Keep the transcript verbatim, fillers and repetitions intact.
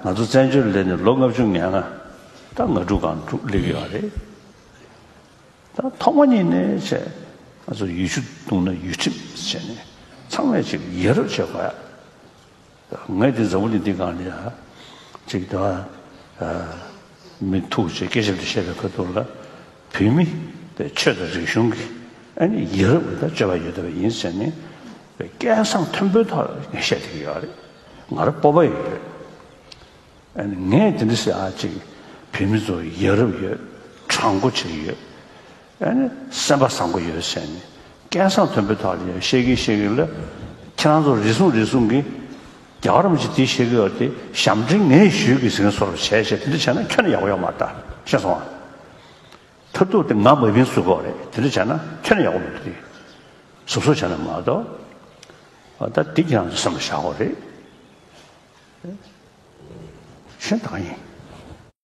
ང་ཚོ་བཙན་བྱོལ་སླེབས་ནས་ལོ་ལྔ་བཅུ་ང་ལྔ་ད་ང་དྲུག་སྒང་དྲུག་སླེབས་ཡོད་རེད། ད་ཐོག་མ་ཉིད་ནས་བྱས་ང་ཚོ་ཡུལ་ཆུ་བཏུང་ན་ཡུལ་ཁྲིམས་བྱས་ནས་ཚང་མས་ཅིག་ཡ་རབས་བྱེད་དགོས་ཡ། ངས་འདི་འཛམ་བུ་གླིང་འདི་སྒང་ལ་ཡ་ཅིག་ད་མི་ཐུག་ཅིག་སྐད་ཆ་འདི་བཤད་པའི་ཁ་ཐུག་ལ་བོད་མི་པའི་ཆོས་དང་རིག་གཞུང་གི་ཨ་ནི་ཡ་རབས་ཀྱི་ད་སྤྱོད་པ་ཡོད་བསྡད་པ་ཡིན་ཟེར་ནས་པའི་སྐད་གསང་མཐོན་པོའི་ཐོག་ལ་ངས་བཤད་བསྡད་ཀྱི་ཡོད་རེད། ང་རང་སྤོབས་པ་ཡོད་རེད། ཨ་ནི་ངས་དེ་འདྲ་ཟེར་ཨ་ཅིག་བོད་མི་ཚོ་ཡ་རབས་ཡོད། དྲང་པོ་བྱེད་ཀྱི་ཡོད། ཨ་ནི་སེམས་པ་བཟང་པོ་ཡོད་ཟེར་ནས་སྐད་གསང་མཐོན་པོའི་ཐོག་ལ་ཡང་བཤད་ཀྱིན་བཤད་ཀྱིན་ལ་ཁྱེད་རང་ཚོ་རེ་ཟུང་རེ་ཟུང་གིས་རྒྱལ་བ་རིན་པོ་ཆེ་དེ་བཤད་ཀྱི་ཡོད་དེ་ཞབས་འདྲེན་ངས་ཞུས་ཀྱི་ཟེར་མཁན་བཟོ་འདྲ་བྱས་བྱས་དེ་འདྲ་བྱས་ན་ཁྱོན་ནས་ཡག་པོ་ཡོད་མ་རེད་ད། ཤེས་སོང་ཨ། མཐར་ཐུག་དེ་ང་མ་བིན་བཟོ་གི་རེད། དེ་འདྲ་བྱས་ན་ཁྱོན་ནས་ཡག་པོ་མི་འདུག་དེ་ཟུབ་ཟུབ་བྱས་ན་མ་གཏོགས་ཨ་ད་དེ་ཁྱེད་རང་ཚོ་སེམས་ལ་བཞག་དགོས་རེད། གཞན་ད་ག་ཡིན།